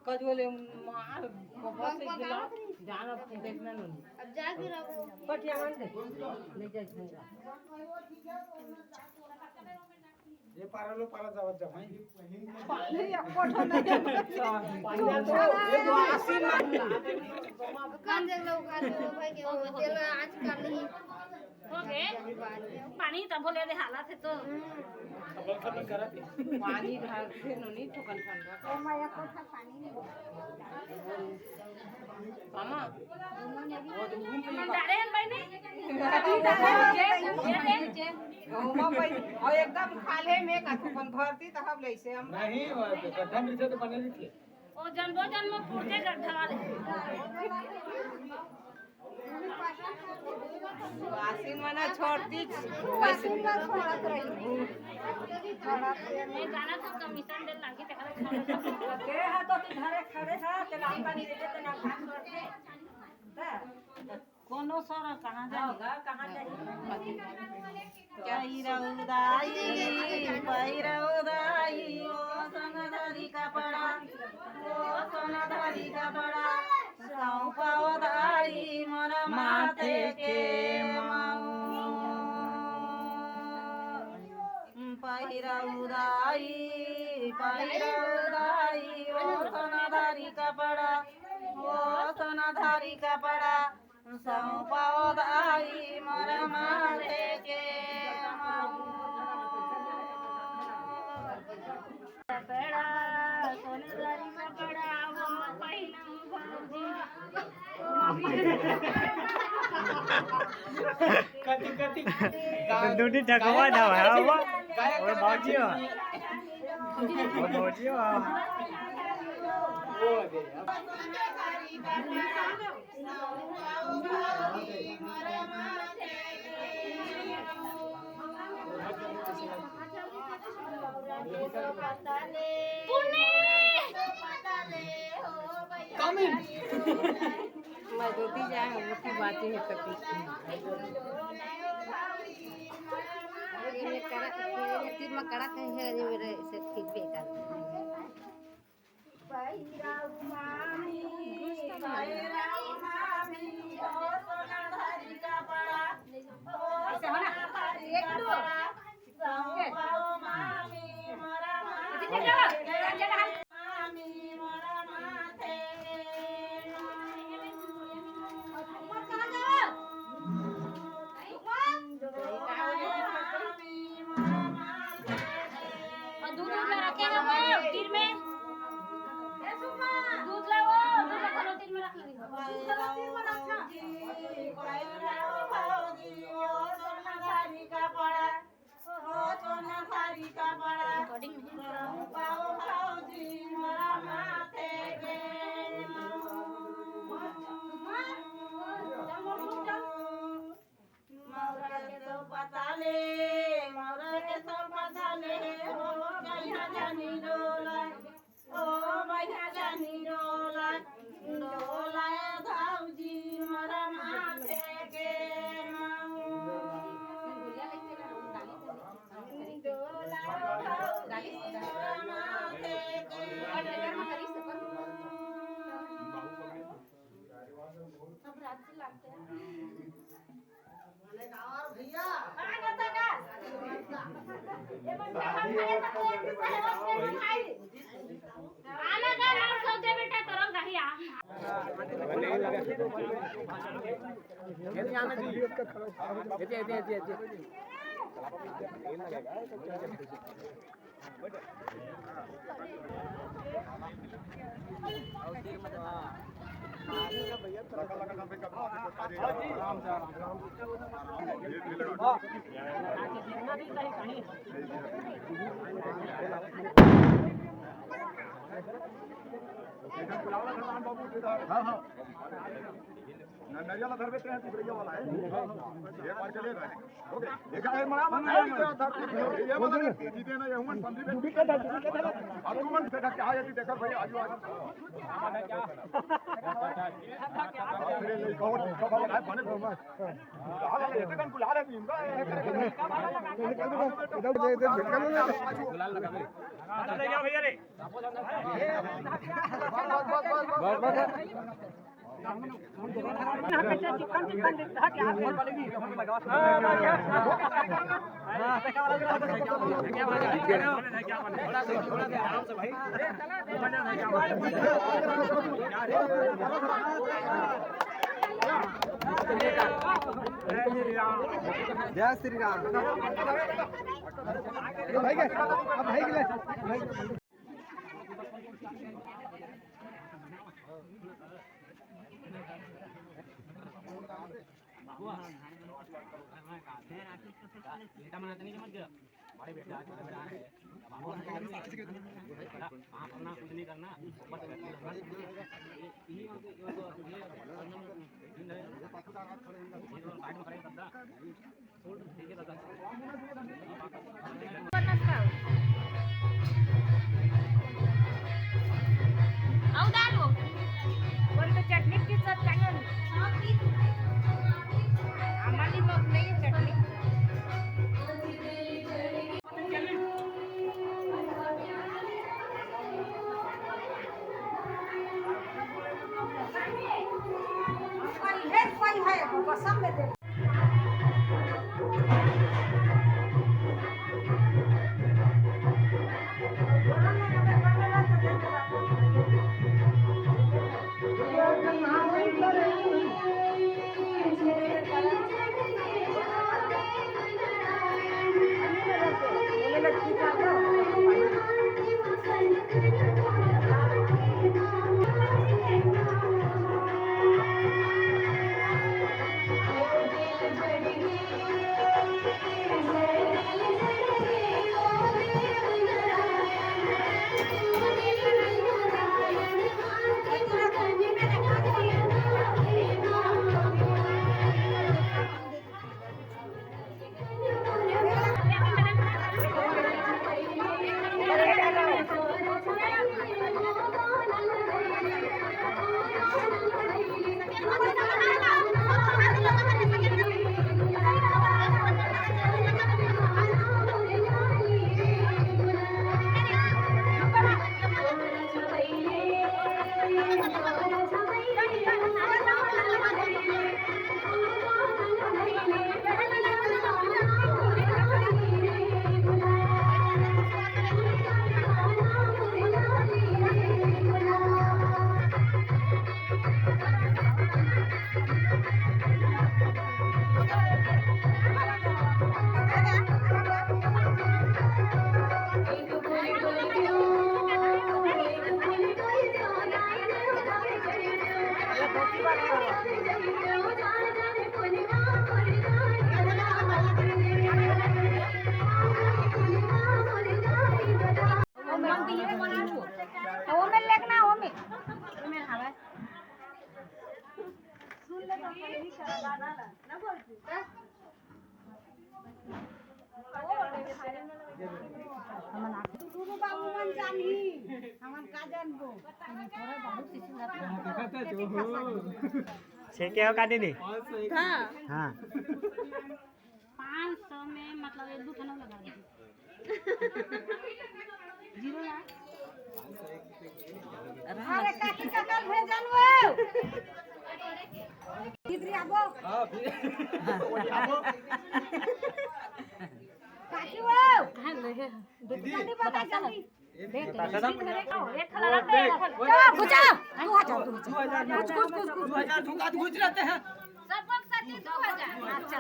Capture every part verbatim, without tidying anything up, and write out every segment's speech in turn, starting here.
कजवले मार, बस एक गिलास, जाना देखना नहीं। अब जाके रहो। कटिया मान दे। नहीं जाए। ये पारा लो, पारा जावत जा भाई। पानी एको ठो नहीं। पानी तो, ये तो आसी मान। दुकान देख लो, दुकान देख लो भाई, के वो तेल आज कर नहीं। हो गए? पानी तब बोले दे हालत है तो। खबर खबर करा थे। पानी ढाल के नोनी ठोकन ठंडा। ओ माया कोठा पानी नहीं। मामा, वो तो घूम के मंदारे हम भाई नहीं। घूमा भाई, और एकदम खाले में का ठोकन भरती तो हम ले से हम। नहीं, वो गड्ढा में से तो बने नहीं थे। ओ जन्मो जन्म पूर्जे गड्ढा वाले। आसिन मना छोड़ दी। आसिन मना छोड़त रही। ये गाना तो कमीशन दे लागी ते करे। के हा तो ती घरे खड़े हा, ते लाल पानी दे दे, ते ना काम करते। दा। कोनो सर कहाँ जाएगा, कहाँ जाएगा? पहिरौ दाई, पहिरौ दाई, ओ सोना धरी कपड़ा, ओ सोना धरी कपड़ा, सौंपौ दाई मोर माथे के मऊ। पहिरौ दाई, पहिरौ दाई, ओ सोना धरी कपड़ा, ओ सोना धरी कपड़ा, सौंपौ दाई मोर माथे के मऊ। कपड़ा, सोने दारी कपड़ा, वो पहिनहु भौजी। कति, कति। तो दूटी ठकवा जाओ, है वो? गायक और भौजी हो। और भौजी हो। वो दे। Come in। मैं धोती जाए, वो की बातें है कभी। ये मैं कड़ा, ये तीन में कड़ा कहीं है, ये मेरे से ठीक बेकार। पहिरौ मामी, पहिरौ मामी, ओ सोना धरी कपड़ा, ओ सोना धरी कपड़ा, सौंपौ मामी मोरा माथे, मामी मोरा माथे। और दूध, दूध ला रखे हैं वो तीर में। दूध लाओ, दूध ला तीर में रख लेंगे। आना का नाम सोचे बेटा, तरल रही आ। ये आना जी। ये, ये, ये, ये, ये। हाँ, हाँ। नरिया ला धरबे ते हैं, दूसरे वाला है। एक बार चले रहे। ओके। देखा है, मना मत करो, ये धरती पे, ये वाला नहीं, ये हुमन पंथी पे। अब तुमन देखा क्या है, देखा भाई, आजू, आजू। अरे, नहीं, कहो, नहीं, कहो, भाई, बने, बने। बुला ले, ये तो कन बुला ले, नहीं, इनका, ये गुलाल लगा दे। बस, बस, बस, बस। जय श्री राम। भाई के, अब भाई के ले। अहो, दारू. कोणतं चटणी पिझ्झा चांगलं. आम्हाला मग नाही चटणी. ओमे लेखना, ओमे। ओमे हवा। सुन ले तो पहली का गाना ना, ना बोल तू। गुरु बाबू मन जानही, हमन का जानबो? छेके हो का दीदी? हाँ। हाँ। पाँच सौ में मतलब एक दो ठन लगा दीजिए। जीरो ना। अरे काकी का कल भेजन वो। इधर आबो। हाँ, भी। आबो। जल्दी बता, जल्दी। एक ठो लगा दे, एक ठो। चलो, घुचा। दो हजार, दो हजार। कुछ, कुछ, कुछ, कुछ। दो हजार झोंका घुच रहते हैं। सबको सती दो हजार। अच्छा,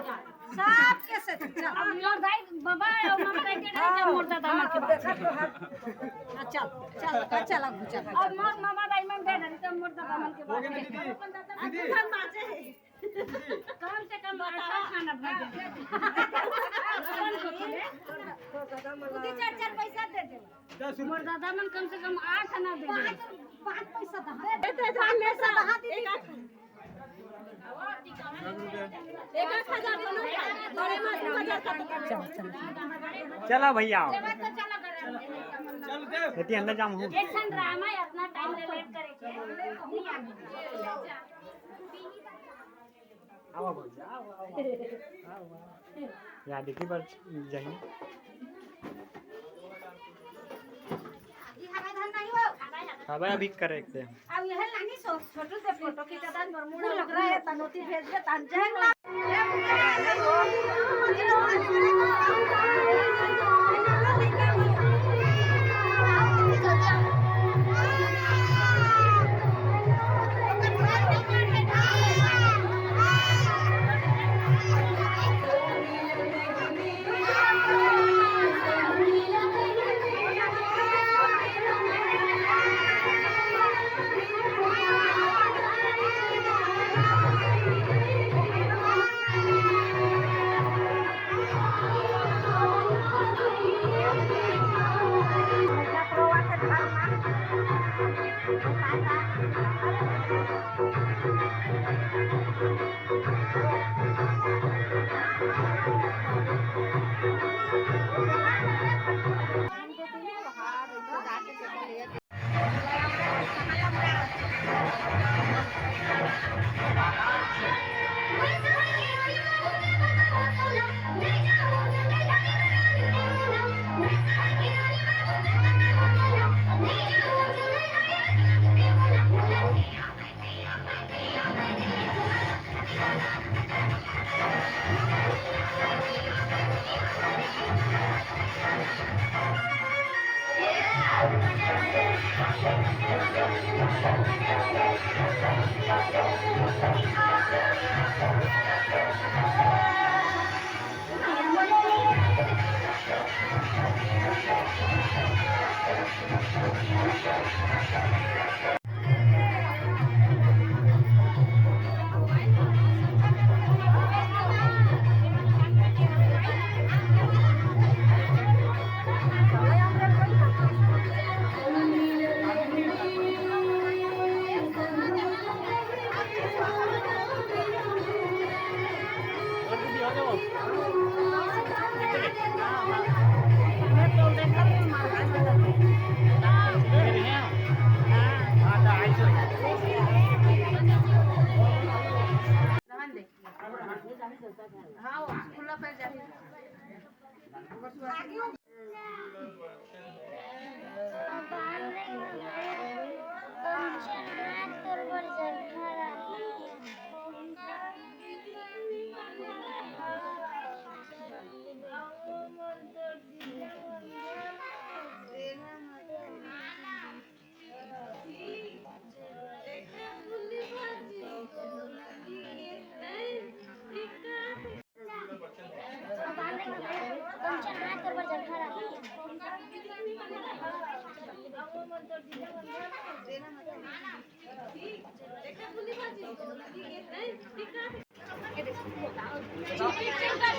सबके सती, चल। अब मोर दाई बाबा और मामा दाई के डर के मोर दादा मन के बात। अच्छा, चल, चल, अब घुचा। अब मोर मामा दाई मन के डर के मोर दादा मन के बात। हो गया ना दीदी? दीदी। कम से कम आधा खाना भर दे। दीदी, चार, चार पैसा दे दे। दस रुपये। मोर दादा मन कम से कम आठ आना दे दे। पाँच, पाँच पैसा दहा। दे दे, पाँच पैसा दहा दीदी। एक एक हजार दोनों का, बड़े में दो हजार का। चला भैया, आओ। चल दे। एती अंदर जाम हूँ। एक ठन ड्रामा है, इतना टाइम ले लेट करे के। आवा भैया, आवा, आवा। आवा। यहाँ देखी पर जाइए। खाबे अभी करे के। अब यह लानी सो, छोटू से फोटो खींचा था, मुड़ लग रहा है, तनोती भेज दे, तन जाए।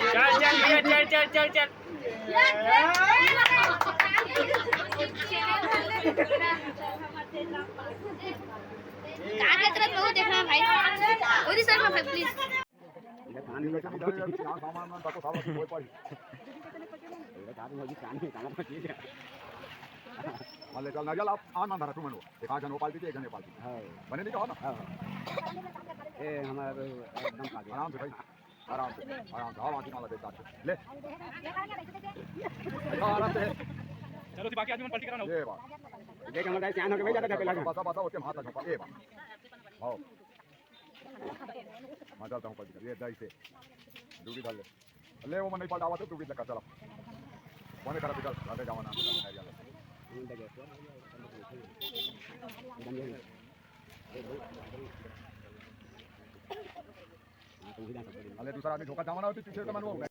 चल, चल, चल, चल, चल, चल। का के तरफ बहुत देखना भाई। ओदी साइड में भाई, प्लीज। इधर कहानी में काम करते हैं। सामान वामान रखो, सामान कोई पड़ी। इधर कहानी में, कहानी में, कहानी में चीज है। हाँ, ले चल, ना चल, आप आन, आन धरा, तू मनो। एक आध जन वो पालती थी, एक जन ये पालती थी। हाँ। बने नहीं क्या होता? हाँ। ए, हमारा तो एकदम खा गया। आराम से भाई, आराम से, आराम से, आराम से, आराम से। ले। आराम से। चलो, बाकी आदमी मन पलटी कराना। ये बात। देख, हमारा ध्यान होके भाई, ज्यादा धकेला। बसा, बसा, उसके हाथ ना झोंका। ये बात। हाँ। मजा आता हूँ पलटी कर। ये दही से। डूबी डाल ले। ले, वो मन नहीं पलटावा तो डूबी लगा, चला। कौन करा पिकल? राधे जावा ना, राधे जावा। अरे दूसरा आदमी धोखा जावा ना होती पीछे तो मन वो